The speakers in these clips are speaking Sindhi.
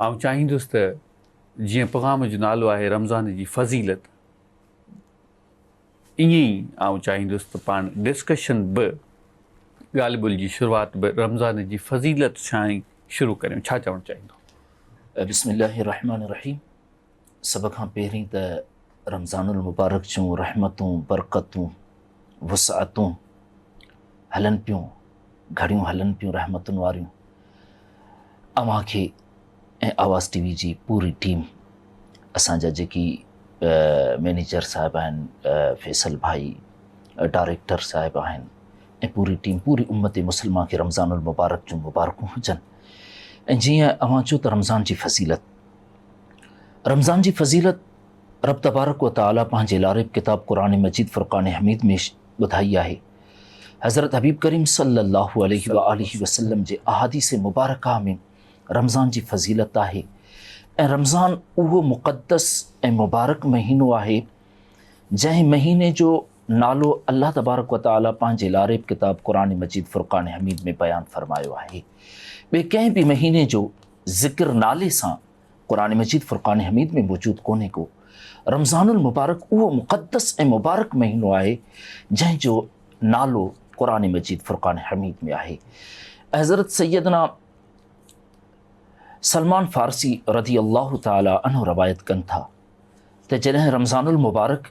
آئون چاهيندس ته جيئن پيغام جو نالو آهي رمضان جي فضيلت، ائين ئي آئون چاهيندس ته پاڻ ڊسڪشن به، ڳالهه ٻولهه جي شروعات به رمضان جي فضيلت سان ئي شروع ڪريون. ڇا چوڻ چاهيندو؟ بسم الله الرحمٰن الرحيم سڀ کان پهرين ته رمضان المبارڪ جون رحمتون، برڪتون، وسعتون هلن پيون، گهڙيون هلن پيون رحمتن واريون. اوهان کي ۽ آواز ٽي وي جي پوري ٽيم اسان جا جيڪي مئنيجر صاحب آهن فيصل ڀائي ڊائريڪٽر صاحب آهن ۽ پوري ٽيم پوري امت مسلمه کي رمضان المبارڪ جون مبارڪون هجن ۽ جيئن اوهان چيو ته رمضان جي فضيلت رمضان جي فضيلت رب تبارڪ و تعالي پنهنجي لاريب ڪتاب قرآن مجيد فرقان حميد ۾ ٻڌائي آهي حضرت حبيب ڪريم صلي الله عليه وآله وسلم جي احاديث مبارڪه ۾ رمضان جي فضيلت آهي ۽ رمضان اهو مقدس ۽ مبارڪ مهينو آهي جنهن مهيني جو نالو الله تبارڪ و تعالي پنهنجي لاريب ڪتاب قرآن مجيد فرقان حميد ۾ بيان فرمايو آهي. ٻئي ڪنهن به مهيني جو ذڪر نالي سان قرآن مجيد فرقان حميد ۾ موجود ڪونهي ڪو. رمضان المبارڪ اهو مقدس ۽ مبارڪ مهينو آهي جنهن جو نالو قرآن مجيد فرقان حميد ۾ آهي. حضرت سيدنا سلمان فارسي رضي الله تعالٰي عنه روايت ڪن ٿا ته جڏهن رمضان المبارڪ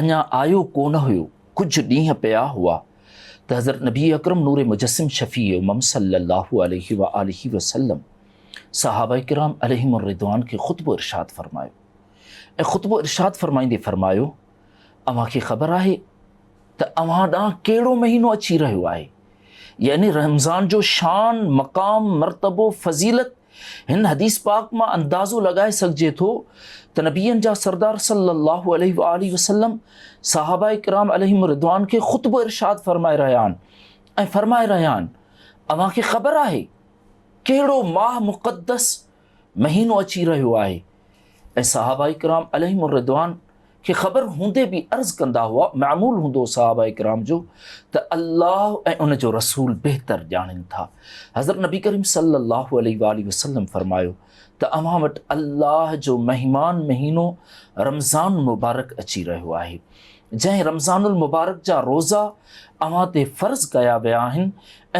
اڃا آيو ڪونه هيو، ڪجهه ڏينهن پيا هئا ته حضرت نبي اڪرم نور مجسم شفيع امم صلي الله عليه وآله وسلم صحابه ڪرام عليهم الرضوان کي خطبو ارشاد فرمايو ۽ خطبو ارشاد فرمائيندي فرمايو، اوهان کي خبر آهي ته اوهان ڏانهن ڪهڙو مهينو اچي رهيو آهي؟ يعني رمضان جو شان، مقام، مرتبو، فضيلت هن حديث پاڪ مان اندازو لڳائي سگهجي ٿو ته نبين جا سردار صلي الله عليه واٰله وسلم صحابه ڪرام عليهم الرضوان کي خطبو ارشاد فرمائي رهيا آهن ۽ فرمائي رهيا آهن اوهان کي خبر آهي ڪهڙو ماهه مقدس مهينو اچي رهيو آهي ۽ صحابه ڪرام عليهم الرضوان کي خبر هوندي به عرض ڪندا هئا، معمول هوندو هو صحابه ڪرام جو ته الله ۽ ان جو رسول بهتر ڄاڻين ٿا. حضرت نبي ڪريم صلي الله عليه واٰله وسلم فرمايو ته اوهان وٽ الله جو مهمان مهينو رمضان مبارڪ اچي رهيو آهي، جنهن رمضان المبارڪ جا روزا اوهان تي فرض ڪيا ويا آهن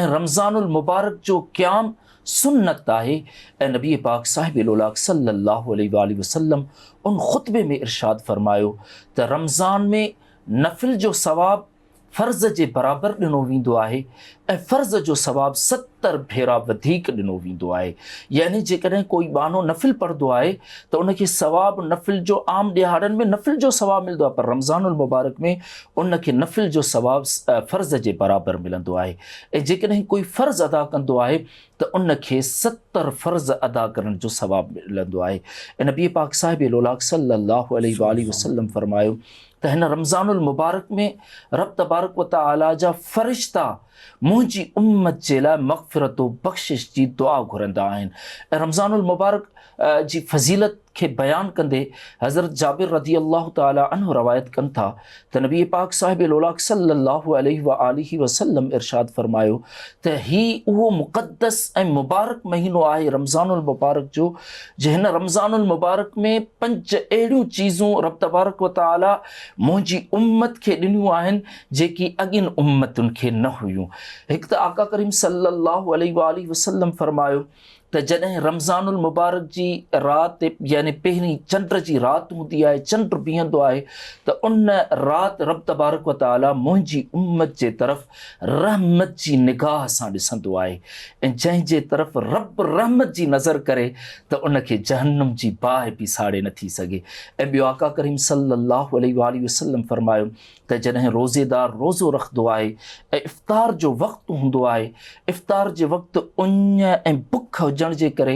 ۽ رمضان المبارڪ جو قيام سنت آهي ۽ نبي پاڪ صاحب لولاڪ صلّي اللّٰه عليه واٰله وسلّم ان خطبي ۾ ارشاد فرمايو ته رمضان ۾ نفل جو ثواب فرض جي برابر ڏنو ويندو آهي ۽ فرض جو ثواب 70 ڀيرا وڌيڪ ڏنو ويندو آهي يعني جيڪڏهن ڪوئي ٻانهو نفل پڙهندو آهي ته ان کي ثواب نفل جو عام ڏهاڙن ۾ نفل جو ثواب ملندو آهي پر رمضان المبارڪ ۾ ان کي نفل جو ثواب فرض جي برابر ملندو آهي ۽ جيڪڏهن ڪوئي فرض ادا ڪندو آهي ته ان کي 70 فرض ادا ڪرڻ جو ثواب ملندو آهي ۽ نبي پاڪ صاحب لولاڪ صلي الله عليه واٰله وسلم فرمايو ته هن رمضان المبارڪ ۾ رب تبارڪ و تعالي جا فرشتا منهنجي امت جي لاء مغفرت و بخشش جي دعا گهرندا آهن ۽ رمضان المبارڪ جي فضيلت کي بيان ڪندي حضرت جابر رضي الله تعالٰي عنه روايت ڪن ٿا ته نبي پاڪ صاحب لولاڪ صلّي الله عليه واٰله وسلّم ارشاد فرمايو ته هي اهو مقدس ۽ مبارڪ مهينو آهي رمضان المبارڪ جو جي هن رمضان المبارڪ ۾ پنج اهڙيون چيزون رب تبارڪ و تعالٰي منهنجي امت کي ڏنيون آهن جيڪي اڳين امتن کي نه هيون هڪ ته آقا ڪريم صلّي الله عليه واٰله وسلّم فرمايو ته جڏهن رمضان المبارڪ جي رات يعني پهرين چنڊ جي رات هوندي آهي، چنڊ بيهندو آهي ته ان رات رب تبارڪ و تعالي منهنجي امت جي طرف رحمت جي نگاهه سان ڏسندو آهي ۽ جنهن جي طرف رب رحمت جي نظر ڪري ته ان کي جهنم جي باهه به ساڙي نٿي سگهي ۽ ٻيو آقا ڪريم صلي الله عليه واٰله وسلم فرمايو ته جڏهن روزيدار روزو رکندو آهي ۽ افطار جو وقت هوندو آهي، افطار جي وقت اڃ ۽ بک هجڻ جي ڪري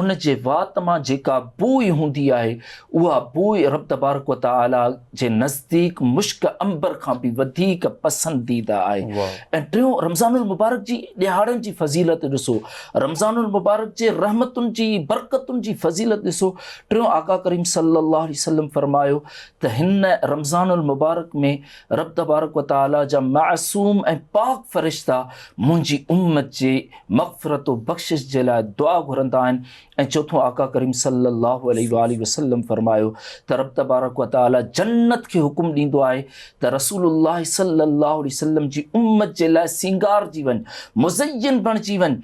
ان جي وات مان جيڪا بوء هوندي آهي، اها بوء رب تبارڪ و تعاليٰ جي نزديڪ مشڪ عنبر کان به وڌيڪ پسنديده آهي. ۽ ٽيون رمضان المبارڪ جي ڏهاڙن جي فضيلت ڏسو، رمضان المبارڪ جي رحمتن جي، برڪتن جي فضيلت ڏسو، ٽيون آقا ڪريم صلّي الله عليه وسلّم فرمايو ته هن رمضان المبارڪ ۾ رب تبارڪ و تعاليٰ جا معصوم ۽ پاڪ فرشتا منهنجي امت جي مغفرت و بخشش جي لاء دعا دعا گهرندا آهن ۽ چوٿون آقا ڪريم صلّي اللّٰه عليه واٰله وسلّم فرمايو ته رب تبارڪ و تعالي جنّت کي حڪم ڏيندو آهي ته رسول الله صلّي اللّٰه عليه وسلّم جي امّت جي لاء سينگارجي وڃ، مزين بڻجي وڃ.